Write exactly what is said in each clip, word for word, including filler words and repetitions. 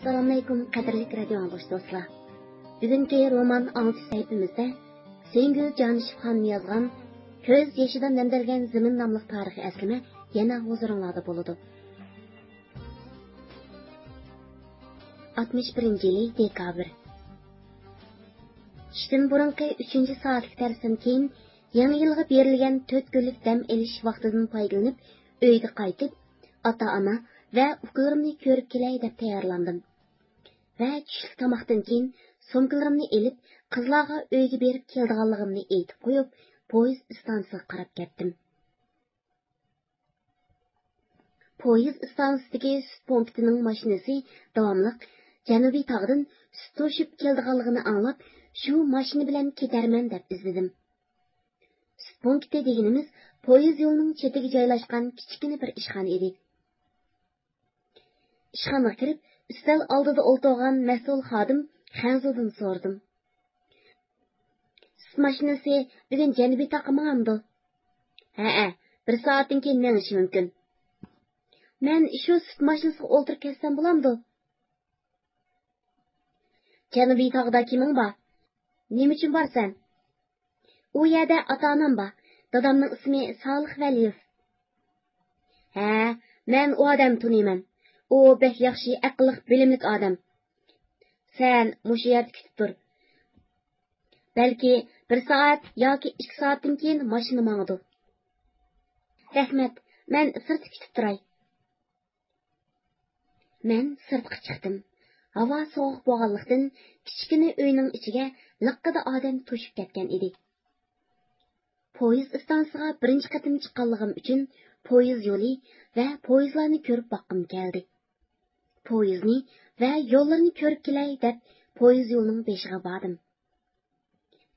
ئەسسالامۇئەلەيكۇم، قەدىرلىك رادىيو ئاڭلىغۇچى دوستلار. بۈگۈنكى رومان ئاڭلىتىش سەھىپىمىزدە سۆيۈنگۈل جانىشېف خانىم يازغان كۆز يېشىدىن نەمدەلگەن زېمىن ناملىق تارىخىي ئەسلىمە يەنە ھۇزۇرۇڭلاردا بولىدۇ. ئاتمىش بىرىنچى يىلى دېكابىر. چۈشتىن بۇرۇنقى ئۈچىنچى سائەتلىك دەرستىن كېيىن يېڭى يىلغا بېرىلگەن تۆت كۈنلۈك دەم ئېلىش ۋاقتىدىن پايدىلىنىپ، ئۆيگە قايتىپ، ئاتا-ئانا ۋە ئۇكىلىرىمنى كۆرۈپ كېلەي دەپ تەييارلاندىم ۋە چۈشلۈك تاماقتىن كېيىن سومكىلىرىمنى ئېلىپ، قىزلارغا ئۆيگە بېرىپ كېلىدىغانلىقىمنى ئېيتىپ قويۇپ، پويىز ئىستانسىسىغا قاراپ كەتتىم. پويىز ئىستانسىسىدىكى سۈت پونكىتىنىڭ ماشىنىسى داۋاملىق جەنۇبىي تاغدىن سۈت توشۇپ كېلىدىغانلىقىنى ئاڭلاپ، شۇ ماشىنا بىلەن كېتەرمەن دەپ ئىزدىدىم. سۈت پونكىتى دېگىنىمىز پويىز يولىنىڭ چېتىگە جايلاشقان كىچىككىنە بىر ئىشخانا ئىدى. ئىشخانىغا كىرىپ، ئۈستەل ئالدىدا ئولتۇرغان مەسئۇل خادىم خەنزۇدىن سورىدىم. سۈت ماشىنىسى بۈگۈن جەنۇبىي تاغقا ماڭامدۇ؟ ھەئە، بىر سائەتتىن كېيىن مېڭىشى مۇمكىن. مەن شۇ سۈت ماشىنىسىغا ئولتۇرۇپ كەتسەم بولامدۇ؟ جەنۇبىي تاغدا كىمىڭ بار؟ نېمە ئۈچۈن بارىسەن؟ ئۇ يەردە ئاتا-ئانام بار. دادامنىڭ ئىسمى سالىخ ۋەلىيېۋ. ھە، مەن ئۇ ئادەمنى تونۇيمەن. ئۇ بەك ياخشى، ئەقىللىق، بىلىملىك ئادەم. سەن مۇشۇ يەردە كۈتۈپ تۇر. بەلكى بىر سائەت ياكى ئىككى سائەتتىن كېيىن ماشىنا ماڭىدۇ. رەھمەت، مەن سىرتتا كۈتۈپ تۇراي. مەن سىرتقا چىقتىم. ھاۋا سوغۇق بولغانلىقتىن، كىچىككىنە ئۆينىڭ ئىچىگە لىققىدە ئادەم توشۇپ كەتكەن ئىدى. پويىز ئىستانسىسىغا بىرىنچى قېتىم چىققانلىقىم ئۈچۈن پويىز يولى ۋە پويىزلارنى كۆرۈپ باققۇم كەلدى. پويىزنى ۋە يوللىرىنى كۆرۈپ كېلەي دەپ، پويىز يولىنىڭ بېشىغا باردىم.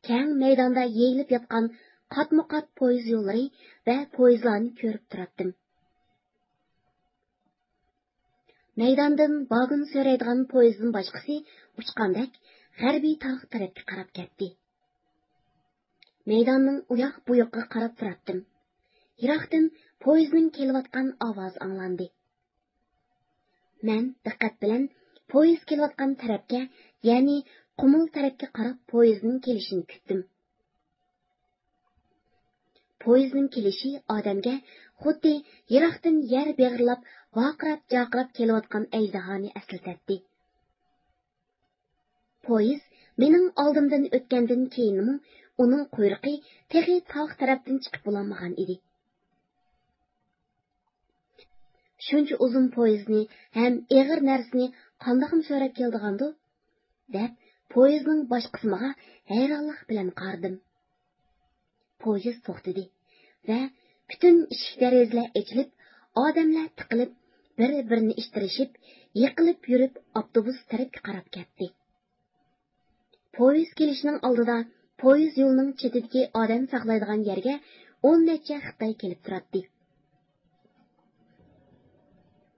كەڭ مەيداندا يېيىلىپ ياتقان قاتمۇقات پويىز يوللىرى ۋە پويىزلارنى كۆرۈپ تۇراتتىم. مەيداندىن ۋاگون سۆرەيدىغان پويىزدىن باشقىسى ئۇچقاندەك غەربىي تاغ تەرەپكە قاراپ كەتتى. مەيداننىڭ ئۇياق بۇيىقىغا قاراپ تۇراتتىم. يىراقتىن پويىزنىڭ كېلىۋاتقان ئاۋازى ئاڭلاندى. مەن دىققەت بىلەن پويىز كېلىۋاتقان تەرەپكە، يەنى قۇمۇل تەرەپكە قاراپ پويىزنىڭ كېلىشىنى كۈتتۈم. پويىزنىڭ كېلىشى ئادەمگە خۇددى يىراقتىن يەر بېغىرلاپ، ۋارقىراپ-جارقىراپ كېلىۋاتقان ئەجدىھانى ئەسلىتەتتى. پويىز مېنىڭ ئالدىمدىن ئۆتكەندىن كېيىنمۇ ئۇنىڭ قۇيرۇقى تېخى تاغ تەرەپتىن چىقىپ بولالمىغان ئىدى. شۇنچە ئۇزۇن پويىزنى ھەم ئېغىر نەرسىنى قانداقمۇ سۆرەپ كېلىدىغاندۇ؟ دەپ، پويىزنىڭ باش قىسمىغا ھەيرانلىق بىلەن قارىدىم. پويىز توختىدى ۋە پۈتۈن ئىشىك دېرىزىلەر ئېچىلىپ، ئادەملەر تىقىلىپ، بىر-بىرىنى ئىتتىرىشىپ، يىقىلىپ يۈرۈپ، ئاپتوبۇس تەرەپكە قاراپ كەتتى. پويىز كېلىشىنىڭ ئالدىدا پويىز يولىنىڭ چېتىدىكى ئادەم ساقلايدىغان يەرگە ئون نەچچە خىتاي كېلىپ تۇراتتى.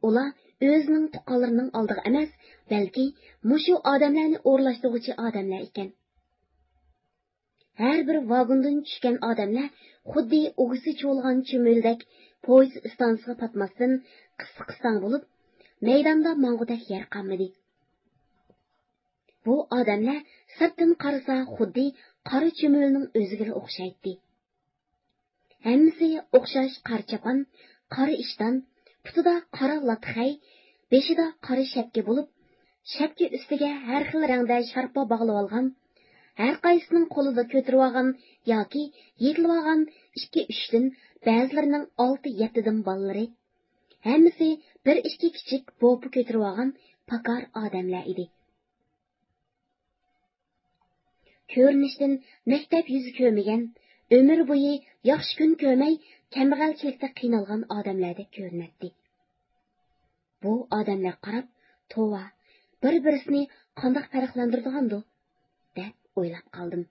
ئۇلار ئۆزىنىڭ تۇغقانلىرىنىڭ ئالدىغا ئەمەس، بەلكى مۇشۇ ئادەملەرنى ئورۇنلاشتۇرغۇچى ئادەملەر ئىكەن. ھەر بىر ۋاگوندىن چۈشكەن ئادەملەر خۇددى ئۇۋىسى چۇۋۇلغان چۈمۈلىدەك پويىز ئىستانسىسىغا پاتماستىن قىستاڭ بولۇپ، مەيداندا ماڭغۇدەك يەر قالمىدى. بۇ ئادەملەر سىرتتىن قارىسا خۇددى قارا چۈمۈلىنىڭ ئۆزىگىلا ئوخشايتتى. ھەممىسى ئوخشاش قارا چاپان، قارا ئىشتان، پۇتىدا قارا لاتىخەي، بېشىدا قارا شەپكە بولۇپ، شەپكە ئۈستىگە ھەر خىل رەڭدە شارپا باغلىۋالغان، ھەر قايسىسىنىڭ قولىدا كۆتۈرۈۋالغان ياكى يېتىلىۋالغان ئىككى-ئۈچتىن، بەزىلىرىنىڭ ئالتە-يەتتىدىن بالىلىرى، ھەممىسى بىر-ئىككى كىچىك بوپا كۆتۈرۈۋالغان پاكار ئادەملەر ئىدى. كۆرۈنۈشتىن مەكتەپ يۈزى كۆرمىگەن، ئۆمۈر بويى ياخشى كۈن كۆرمەي، كەمبەغەلچىلىكتە قىينالغان ئادەملەردەك كۆرۈنەتتى. بۇ ئادەملەرگە قاراپ، «توۋا، بىر-بىرسىنى قانداق پەرقلەندۈرىدىغاندۇ؟» دەپ ئويلاپ قالدىم.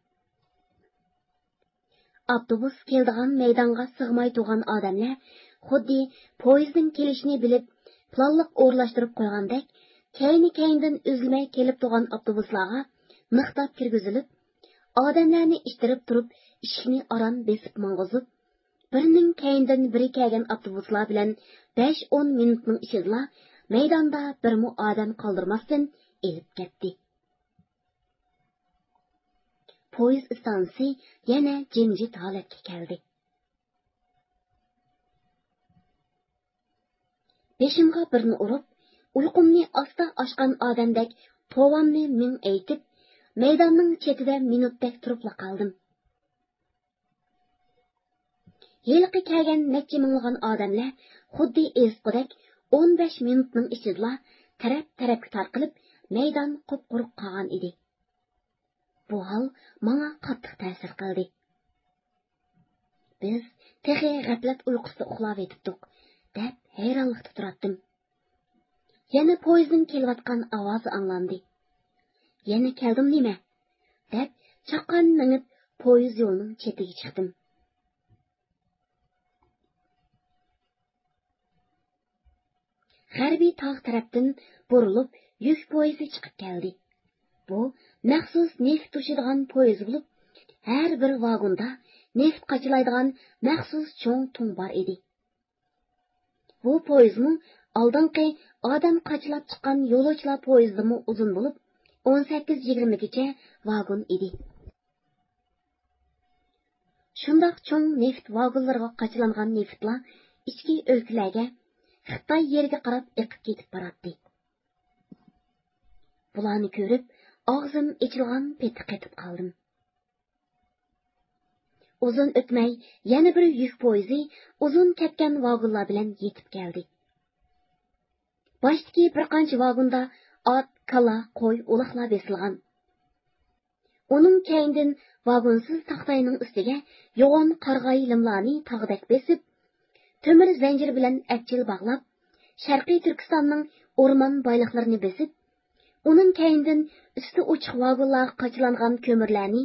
ئاپتوبۇس كېلىدىغان مەيدانغا سىغماي تۇرغان ئادەملەر خۇددى پويىزنىڭ كېلىشىنى بىلىپ، پىلانلىق ئورۇنلاشتۇرۇپ قويغاندەك، كەينى-كەينىدىن ئۈزۈلمەي كېلىپ تۇرغان ئاپتوبۇسلارغا مىختاپ كىرگۈزۈلۈپ، ئادەملەرنى ئىتتىرىپ تۇرۇپ، ئىشىكنى ئاران بېسىپ ماڭغۇزۇپ، بىرىنىڭ كەينىدىن بىرى كەلگەن ئاپتوبۇسلار بىلەن بەش-ئون مىنۇتنىڭ ئىچىدىلا مەيداندا بىرمۇ ئادەم قالدۇرماستىن ئېلىپ كەتتى. پويىز ئىستانسىسى يەنە جىمجىت ھالەتكە كەلدى. بېشىمغا بىرنى ئۇرۇپ، ئۇيقۇمنى ئاستا ئاچقان ئادەمدەك توۋامنى مىڭ ئېيتىپ، مەيداننىڭ چېتىدە مىنۇتتەك تۇرۇپلا قالدىم. ھېلىقى كەلگەن نەچچە مىڭلىغان ئادەملەر خۇددى ئېزىتقۇدەك ئون بەش مىنۇتنىڭ ئىچىدىلا تەرەپ-تەرەپكە تارقىلىپ، مەيدان قۇپقۇرۇق قالغان ئىدى. بۇ ھال ماڭا قاتتىق تەسىر قىلدى. «بىز تېخى غەپلەت ئۇيقۇسىدا ئۇخلاۋېتىپتۇق» دەپ ھەيرانلىقتا تۇراتتىم. يەنە پويىزنىڭ كېلىۋاتقان ئاۋازى ئاڭلاندى. «يەنە كەلدىم نېمە؟» دەپ چاققان مېڭىپ، پويىز يولىنىڭ چېتىگە چىقتىم. غەربىي تاغ تەرەپتىن بۇرۇلۇپ يۈك پويىزى چىقىپ كەلدى. بۇ مەخسۇس نېفىت توشۇيدىغان پويىز بولۇپ، ھەر بىر ۋاگوندا نېفىت قاچىلايدىغان مەخسۇس چوڭ تۇڭ بار ئىدى. بۇ پويىزمۇ ئالدىنقى ئادەم قاچىلاپ چىققان يولۇچىلار پويىزىدىنمۇ ئۇزۇن بولۇپ، ئون سەككىز يىگىرمىگىچە ۋاگون ئىدى. شۇنداق چوڭ نېفىت ۋاگونلىرىغا قاچىلانغان نېفىتلار ئىچكى ئۆلكىلەرگە، خىتاي يېرىگە قاراپ ئېقىپ كېتىپ باراتتى. بۇلارنى كۆرۈپ، ئاغزىم ئېچىلغان پېتى قېتىپ قالدىم. ئۇزۇن ئۆتمەي، يەنە بىر يۈك پويىزى ئۇزۇن كەتكەن ۋاگونلار بىلەن يېتىپ كەلدى. باشتىكى بىر قانچە ۋاگوندا ئات، كالا، قوي، ئۇلاقلار بېسىلغان. ئۇنىڭ كەينىدىن ۋاگونسىز تاختاينىڭ ئۈستىگە يوغان قارىغاي لىملارنى تاغدەك بېسىپ، تۆمۈر زەنجىر بىلەن ئەپچىل باغلاپ، شەرقىي تۈركىستاننىڭ ئورمان بايلىقلىرىنى بېسىپ، ئۇنىڭ كەينىدىن ئۈستى ئوچۇق ۋاگونلارغا قاچىلانغان كۆمۈرلەرنى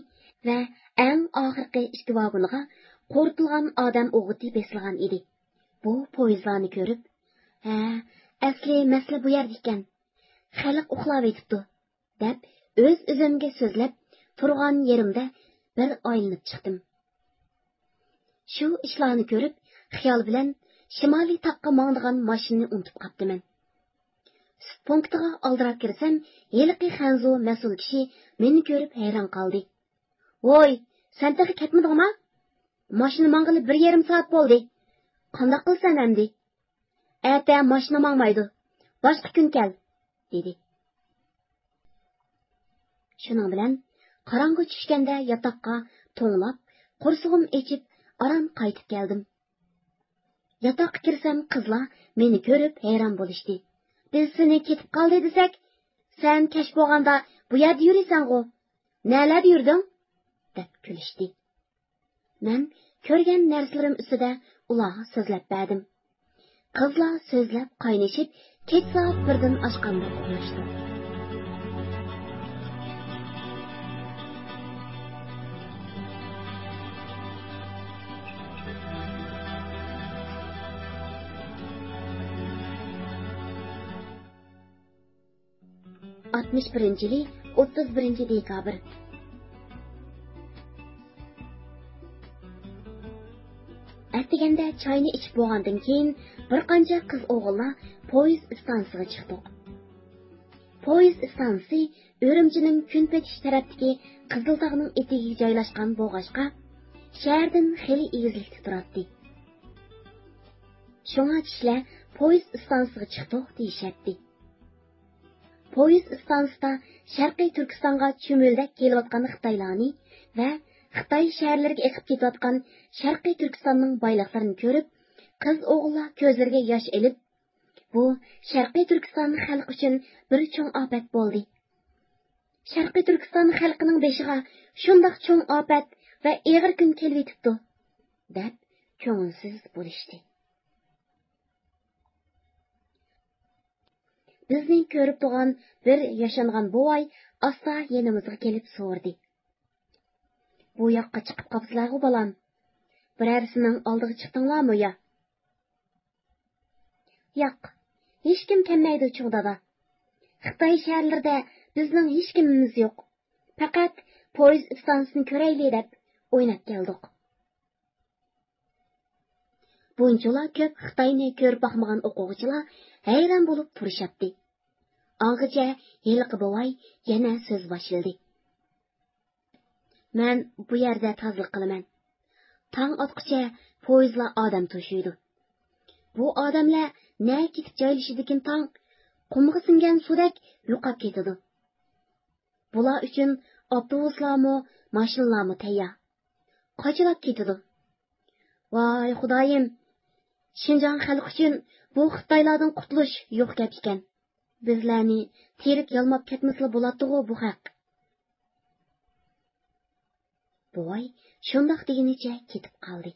ۋە ئەڭ ئاخىرقى ئىككى ۋاگونغا قورۇتۇلغان ئادەم ئوغۇتى بېسىلغان ئىدى. بۇ پويىزلارنى كۆرۈپ، «ھە، ئەسلى مەسىلە بۇ يەردە ئىكەن. خەلق ئۇخلاۋېتىپتۇ» دەپ، ئۆز-ئۆزۈمگە سۆزلەپ، تۇرغان يېرىمدە بىر ئايلىنىپ چىقتىم. شۇ ئىشلارنى كۆرۈپ، خىيال بىلەن شىمالىي تاغقا ماڭىدىغان ماشىنىنى ئۇنتۇپ قاپتىمەن. سۈت پونكىتىغا ئالدىراپ كىرسەم، ھېلىقى خەنزۇ مەسئۇل كىشى مېنى كۆرۈپ ھەيران قالدى. «ۋوي، سەن تېخى كەتمىدىڭما؟ ماشىنا ماڭغىلى بىر يېرىم سائەت بولدى. قانداق قىلىسەن ئەمدى؟ ئەتە ماشىنا ماڭمايدۇ. باشقا كۈن كەل» دېدى. شۇنىڭ بىلەن قاراڭغۇ چۈشكەندە ياتاققا توڭلاپ، قورسىقىم ئېچىپ، ئاران قايتىپ كەلدىم. ياتاققا كىرسەم، قىزلار مېنى كۆرۈپ ھەيران بولۇشتى. «بىز سېنى كېتىپ قالدى دېسەك، سەن كەچ بولغاندا بۇ يەردە يۈرىسەنغۇ. نەلەردە يۈردۈڭ؟» دەپ كۈلۈشتى. مەن كۆرگەن نەرسىلىرىم ئۈستىدە ئۇلارغا سۆزلەپ بەردىم. قىزلار سۆزلەپ قاينىشىپ، كەچ سائەت بىردىن ئاشقاندا ئۇخلاشتۇق. ئاتمىش بىرىنچى يىلى، ئوتتۇز بىرىنچى دېكابىر. ئەتىگەندە چاينى ئىچىپ بولغاندىن كېيىن، بىر قانچە قىز-ئوغۇللار پويىز ئىستانسىسىغا چىقتۇق. پويىز ئىستانسىسى ئۈرۈمچىنىڭ كۈنپېتىش تەرەپتىكى قىزىلتاغنىڭ ئېتىكىگە جايلاشقان بولغاچقا، شەھەردىن خېلى ئېگىزلىكتە تۇراتتى. شۇڭا كىشىلەر پويىز ئىستانسىسىغا چىقتۇق دېيىشەتتى. پويىز ئىستانسىسىدا شەرقىي تۈركىستانغا چۈمۈلدەك كېلىۋاتقان خىتايلارنى ۋە خىتاي شەھەرلىرىگە ئېقىپ كېتىۋاتقان شەرقىي تۈركىستاننىڭ بايلىقلىرىنى كۆرۈپ، قىز-ئوغۇللار كۆزلىرىگە ياش ئېلىپ، «بۇ شەرقىي تۈركىستان خەلقى ئۈچۈن بىر چوڭ ئاپەت بولدى. شەرقىي تۈركىستان خەلقىنىڭ بېشىغا شۇنداق چوڭ ئاپەت ۋە ئېغىر كۈن كېلىۋېتىپتۇ» دەپ، كۆڭۈلسىز بولۇشتى. بىزنى كۆرۈپ تۇرغان بىر ياشانغان بوۋاي ئاستا يېنىمىزغا كېلىپ سورىدى. «بۇ ياققا چىقىپ قاپسىلەرغۇ، بالام؟ بىرەرسىنىڭ ئالدىغا چىقتىڭلارمۇ يا؟» «ياق، ھېچكىم كەلمەيدۇ، چوڭ دادا. خىتاي شەھەرلىرىدە بىزنىڭ ھېچكىمىمىز يوق. پەقەت پويىز ئىستانسىسىنى كۆرەيلى دەپ ئويناپ كەلدۇق.» بۇنچىلا كۆپ خىتاينى كۆرۈپ باقمىغان ئوقۇغۇچىلار ھەيران بولۇپ تۇرۇشاتتى. ئاڭغىچە ھېلىقى بوۋاي يەنە سۆز باشلىدى. مەن بۇ يەردە تازىلىق قىلىمەن. تاڭ ئاتقۇچە پويىزلار ئادەم توشۇيدۇ. بۇ ئادەملەر نەگە كېتىپ جايلىشىدىكىن تاڭ، قۇمغا سىڭگەن سۇدەك يوقاپ كېتىدۇ. بۇلار ئۈچۈن ئاپتوبۇسلارمۇ، ماشىنىلارمۇ تەييار. قاچىلاپ كېتىدۇ. ۋاي خۇدايىم، شىنجاڭ خەلقى ئۈچۈن بۇ خىتايلاردىن قۇتۇلۇش يوق گەپ ئىكەن. بىزلەرنى تىرىك يالماپ كەتمىسىلا بولاتتىغۇ بۇ خەق. بوۋاي شۇنداق دېگىنىچە كېتىپ قالدى.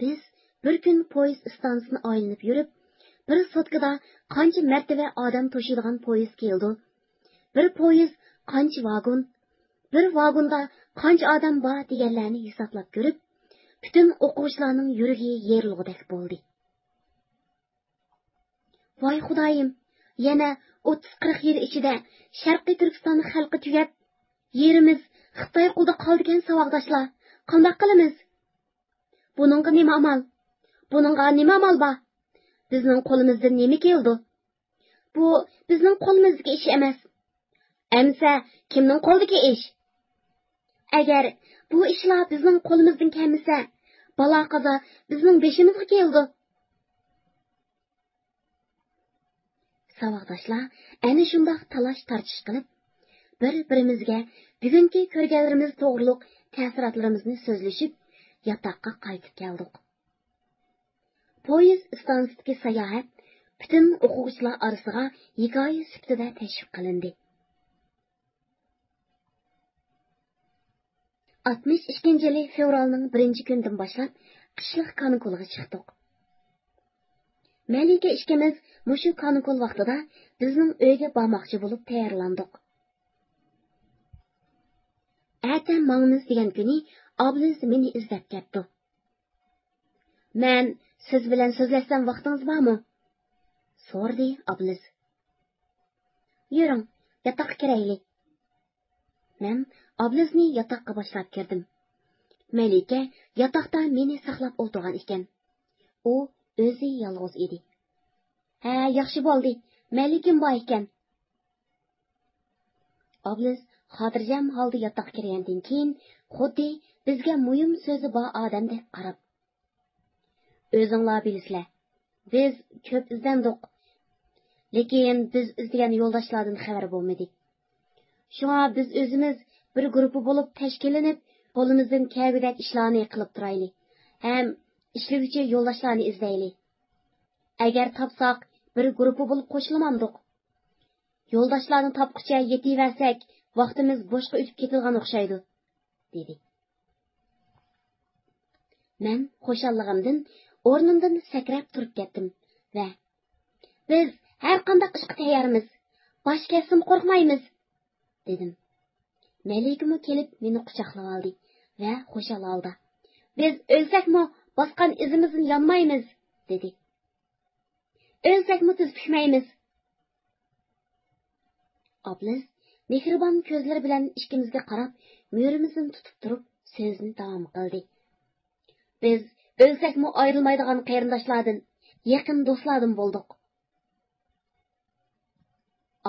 بىز بىر كۈن پويىز ئىستانسىسىنى ئايلىنىپ يۈرۈپ، بىر سوتكىدا قانچە مەرتىۋە ئادەم توشۇيدىغان پويىز كېلىدۇ، بىر پويىز قانچە ۋاگون، بىر ۋاگوندا قانچە ئادەم بار دېگەنلەرنى ھېسابلاپ كۆرۈپ، پۈتۈن ئوقۇغۇچىلارنىڭ يۈرىكى يېرىلغۇدەك بولدى. ۋاي خۇدايىم، يەنە ئوتتۇز قىرىق يىل ئىچىدە شەرقىي تۈركىستان خەلقى تۈگەپ، يېرىمىز خىتاي قولىدا قالىدىكەن ساۋاقداشلار، قانداق قىلىمىز؟ بۇنىڭغا نېمە ئامال؟ بۇنىڭغا نېمە ئامال بار؟ بىزنىڭ قولىمىزدىن نېمە كېلىدۇ؟ بۇ بىزنىڭ قولىمىزدىكى ئىش ئەمەس. ئەمىسە كىمنىڭ قولىدىكى ئىش؟ ئەگەر بۇ ئىشلار بىزنىڭ قولىمىزدىن كەلمىسە، بالا-قازا بىزنىڭ بېشىمىزغا كېلىدۇ. ساۋاقداشلار ئەنە شۇنداق تالاش-تارتىش قىلىپ، بىر-بىرىمىزگە بۈگۈنكى كۆرگەنلىرىمىز توغرۇلۇق تەسىراتلىرىمىزنى سۆزلىشىپ، ياتاققا قايتىپ كەلدۇق. پويىز ئىستانسىسىدىكى ساياھەت پۈتۈن ئوقۇغۇچىلار ئارىسىغا ھېكايە سۈپىتىدە تەشۋىق قىلىندى. ئاتمىش ئىككىنچى يىلى فېۋرالنىڭ بىرىنچى كۈنىدىن باشلاپ قىشلىق كانىكۇلغا چىقتۇق. مەلىكە ئىككىمىز مۇشۇ كانىكۇل ۋاقتىدا بىزنىڭ ئۆيگە بارماقچى بولۇپ تەييارلاندۇق. ئەتە ماڭىمىز دېگەن كۈنى ئابلىز مېنى ئىزدەپ كەپتۇ. مەن سىز بىلەن سۆزلەشسەم ۋاقتىڭىز بارمۇ؟ سورىدى ئابلىز. يۈرۈڭ، ياتاققا كىرەيلى. مەن ئابلىزنى ياتاققا باشلاپ كىردىم. مەلىكە ياتاقتا مېنى ساقلاپ ئولتۇرغان ئىكەن. ئۇ ئۆزى يالغۇز ئىدى. ھە، ياخشى بولدى، مەلىكىم بار ئىكەن. ئابلىز خاتىرجەم ھالدا ياتاققا كىرگەندىن كېيىن، خۇددى بىزگە مۇھىم سۆزى بار ئادەمدەك قاراپ، ئۆزۈڭلار بىلىسىلەر، بىز كۆپ ئىزدەندۇق، لېكىن بىز ئىزدىگەن يولداشلاردىن خەۋەر بولمىدى. شۇڭا بىز ئۆزىمىز بىر گۇرۇپپا بولۇپ تەشكىللىنىپ، قولىمىزدىن كەلگۈدەك ئىشلارنى قىلىپ تۇرايلى ھەم ئىشلىگۈچى يولداشلارنى ئىزدەيلى. ئەگەر تاپساق، بىر گۇرۇپپا بولۇپ قوشۇلمامدۇق؟ يولداشلارنى تاپقۇچە يېتىۋەرسەك، ۋاقتىمىز بوشقا ئۆتۈپ كېتىدىغان ئوخشايدۇ، دېدى. مەن خۇشاللىقىمدىن ئورنۇمدىن سەكرەپ تۇرۇپ كەتتىم ۋە، بىز ھەر قانداق ئىشقا تەييارمىز، باش كەتسىمۇ قورقمايمىز، دېدىم. مەلىكىمۇ كېلىپ مېنى قۇچاقلىۋالدى ۋە خۇشال ھالدا، بىز ئۆلسەكمۇ باسقان ئىزىمىزدىن يانمايمىز، دېدى. ئۆلسەكمۇ تىز پۈكمەيمىز. ئابلىز مېھرىبان كۆزلىرى بىلەن ئىككىمىزگە قاراپ، مۈرىمىزدىن تۇتۇپ تۇرۇپ سۆزىنى داۋام قىلدى. بىز ئۆلسەكمۇ ئايرىلمايدىغان قېرىنداشلاردىن، يېقىن دوستلاردىن بولدۇق.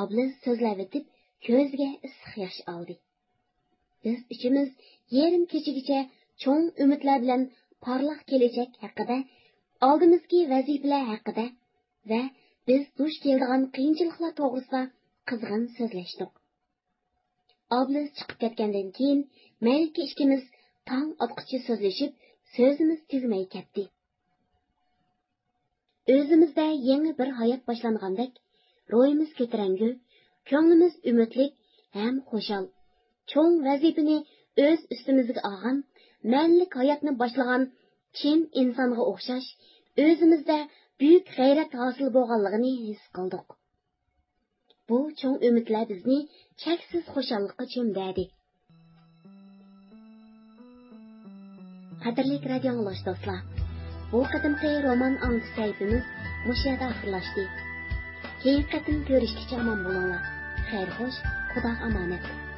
ئابلىز سۆزلەۋېتىپ، كۆزىگە ئىسسىق ياش ئالدى. بىز ئۈچىمىز يېرىم كېچىگىچە چوڭ ئۈمىدلەر بىلەن پارلاق كېلەچەك ھەققىدە، ئالدىمىزدىكى ۋەزىپىلەر ھەققىدە ۋە بىز دۇچ كېلىدىغان قىيىنچىلىقلار توغرىسىدا قىزغىن سۆزلەشتۇق. ئابلىز چىقىپ كەتكەندىن كېيىن، مەلىكە ئىككىمىز تاڭ ئاتقۇچە سۆزلىشىپ، سۆزىمىز تۈگىمەي كەتتى. ئۆزىمىزدە يېڭى بىر ھايات باشلانغاندەك، روھىمىز كۆتۈرەڭگۈ، كۆڭلىمىز ئۈمىدلىك ھەم خۇشال. چوڭ ۋەزىپىنى ئۆز ئۈستىمىزگە ئالغان، مەنىلىك ھاياتنى باشلىغان چىن ئىنسانغا ئوخشاش، ئۆزىمىزدە بۈيۈك غەيرەت ھاسىل بولغانلىقىنى ھېس قىلدۇق. بۇ چوڭ ئۈمىدلەر بىزنى چەكسىز خۇشاللىققا چۆمدۈردى. قەدىرلىك رادىئو ئاڭلىغۇچى دوستلار، بۇ قېتىمقى رومان ئاڭلىتىش سەھىپىمىز مۇشۇ يەردە ئاخىرلاشتى. كېيىنكى قېتىم كۆرۈشكىچە ئامان بولۇڭلار. خەير خوش، خۇداغا ئامانەت.